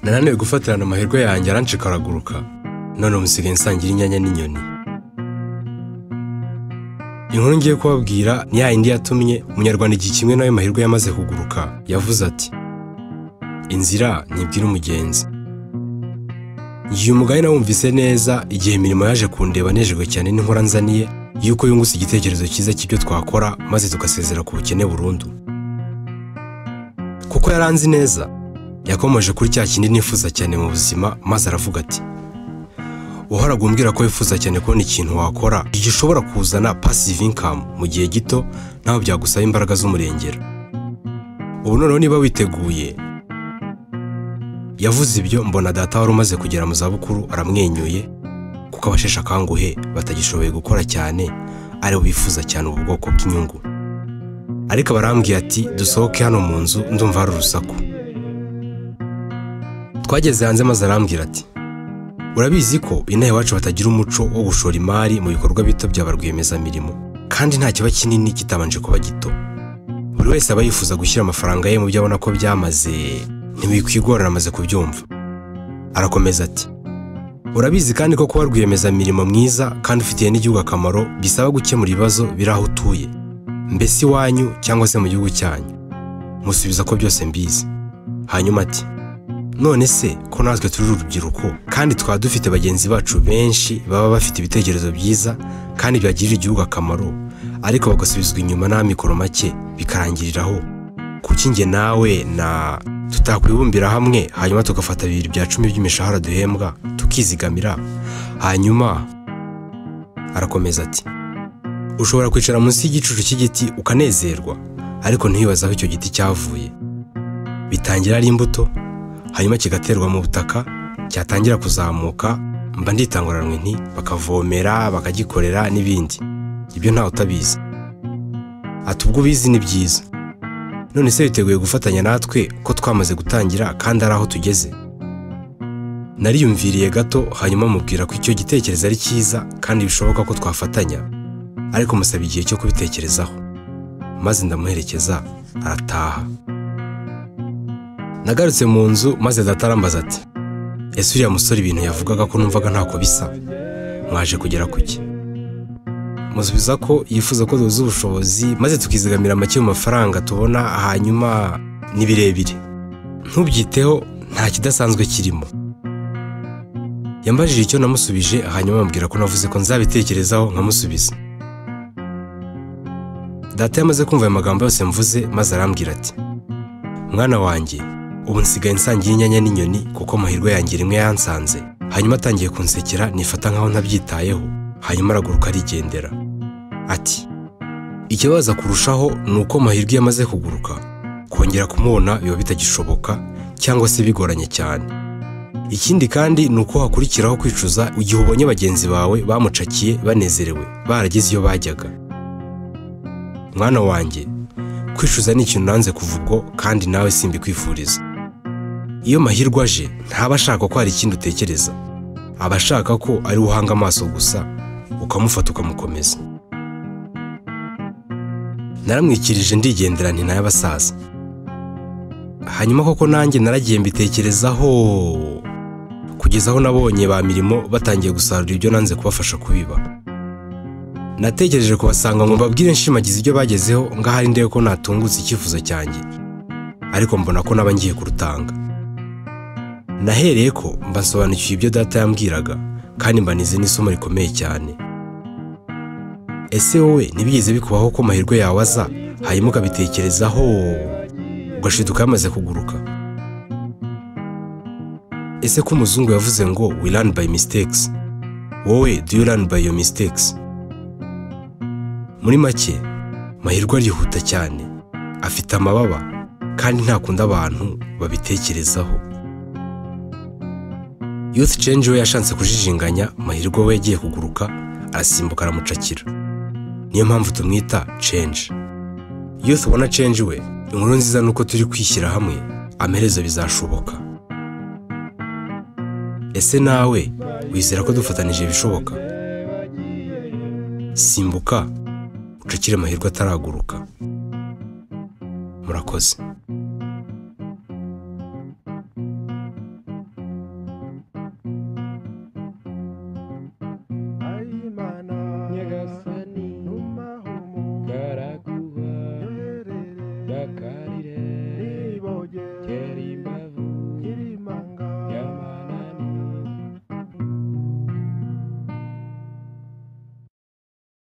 Nananiwe gufatirana amahirwe yanjye, arancika araguruka, none musigaye nsangira inyanya n'inyoni. Inkuru ngiye kubabwira ni ya yindi yatumye umunyarwanda igihe kimwe nawe Mahirwe yamaze kuguruka yavuze ati: "Inzira ntibwira umugenzi." Igihe umugani nawumvise neza igihe Mirimo yaje kundeba nejejwe cyane n'inkora nzaniye yuko yungutse igitekerezo cyiza cy'ibyo twakora maze tugasezera ku bukene burundu. Kuko yaranzi neza, yakomeje kuri cya kindi nifuza cyane mu buzima, maze aravuga ati: "Uhoraga umbwira ko wifuza cyane kubona ikintu wakora gishobora kuzana passive income mu gihe gito, ntaho byagusaba imbaraga z'umurengera. Ubu noneho niba witeguye." Yavuze ibyo mbona data wari umaze kugera mu zabukuru aramwenyuye, kuko abasheshe akanguhe batagishoboye gukora cyane aribo bifuza cyane ubu bwoko bw'inyungu. Ariko barambwiye ati: "Dusohoke hano mu nzu, ndumva hari urusaku." Twageze hanze maze arambwira ati: "Urabizi ko inaha iwacu batagira umuco wo gushora imari mu bikorwa bito bya ba rwiyemezamirimo, kandi nta kiba kinini kitabanje kuba gito. Buri wese aba yifuza gushyira amafaranga ye mu byo abona ko byamaze, ntibikwigorana amaze kubyumva." Arakomeza ati: "Urabizi kandi ko kuba rwiyemezamirimo mwiza kandi ufitiye n'igihugu akamaro bisaba gukemura ibibazo biri aho utuye, mbese iwanyu cyangwa se mu gihugu cyanyu." Musubiza ko byose mbizi. Hanyuma ati: "None se ko natwe turi urubyiruko kandi twaba dufite bagenzi bacu benshi baba bafite ibitekerezo byiza kandi byagirira igihugu akamaro, ariko bagasubizwa inyuma n'amikoro make bikarangiriraho, kuki njye nawe na tutakwibumbira hamwe hanyuma tugafata 2 bya 10 by'imishahara duhembwa tukizigamira?" Hanyuma arakomeza ati: "Ushobora kwicara munsi y'igicucu cy'igiti ukanezerwa, ariko ntiwibaze aho icyo giti cyavuye. Bitangira ari imbuto, hanyuma kigaterwa mu butaka, cyatangira kuzamuka, mba nditanguranwe nti bakavomera, bakagikorera n'ibindi. Ibyo ntawe utabizi." Ati: "Ubwo ubizi ni byiza. None se witeguye gufatanya natwe ko twamaze gutangira kandi ari aho tugeze?" Nariyumviriye gato, hanyuma mubwira ko icyo gitekerezo ari cyiza kandi bishoboka ko twafatanya, ariko musaba igihe cyo kubitekerezaho. Maze ndamuherekeza arataha. Nagarutse mu nzu maze data arambaza ati: "Ese uriya musore ibintu yavugaga ko numvaga ntako bisa, mwaje kugera kuki?" Musubiza ko yifuza ko duhuza ubushobozi maze tukizigamira make mu mafaranga tubona, hanyuma ni birebire, ntubyiteho, nta kidasanzwe kirimo. Yambajije icyo namusubije, hanyuma ambwira ko navuze ko nzabitekerezaho nkamusubiza. Data yamaze kumva ayo magambo yose mvuze, maze arambwira ati: "Mwana wanjye, ubu nsigaye nsangira inyanya n'inyoni kuko amahirwe yanjye rimwe yansanze." Hanyuma atangiye kunsekera nifata nkaho ntabyitayeho, hanyuma araguruka arigendera. Ati: "Ikibaza kurushaho ni uko Mahirwe yamaze kuguruka, kongera kumubona biba bitagishoboka cyangwa se bigoranye cyane. Ikindi kandi ni uko hakurikiraho kwicuza igihe ubonye bagenzi bawe bamucakiye banezerewe barageze iyo bajyaga. Mwana wanjye, kwicuza ni ikintu nanze kuva ubwo, kandi nawe simbikwifuriza. Iyo Mahirwe aje ntaba ashaka ko hari ikindi utekereza, aba ashaka ko ari uhanga amaso gusa ukamufata ukamukomeza." Naramwikirije ndigendera nti n'abasaza. Hanyuma koko nanjye naragiye mbitekerezaho kugeza aho nabonye ba Mirimo batangiye gusarura ibyo nanze kubafasha kubiba. Natekereje kubasanga ngo mbabwire nshimagize ibyo bagezeho, ngahari ndebe ko natungutse icyifuzo cyanjye, ariko mbona ko naba ngiye kurutanga. Nahereye ko mbasobanukiwe ibyo data yambwiraga, kandi mbanize n'isomo rikomeye cyane. Ese wowe ntibigeze bikubaho ko amahirwe yawe aza hanyuma ukabitekerezaho ugashiduka yamaze kuguruka? Ese ko umuzungu yavuze ngo we learn by mistakes, wowe do you learn by your mistakes? Muri make, Mahirwe arihuta cyane, afite amababa kandi ntakunda abantu babitekerezaho. Youth Change we yashatse kujijinganya Mahirwe we yagiye kuguruka, arasimbuka aramucakira. Niyo mpamvu tumwita Change. Youth ubona Change we, inkuru nziza nuko turi kwishyira hamwe, amaherezo bizashoboka. Ese nawe wizera ko dufatanije bishoboka? Simbuka ucakire Mahirwe ataraguruka. Murakoze.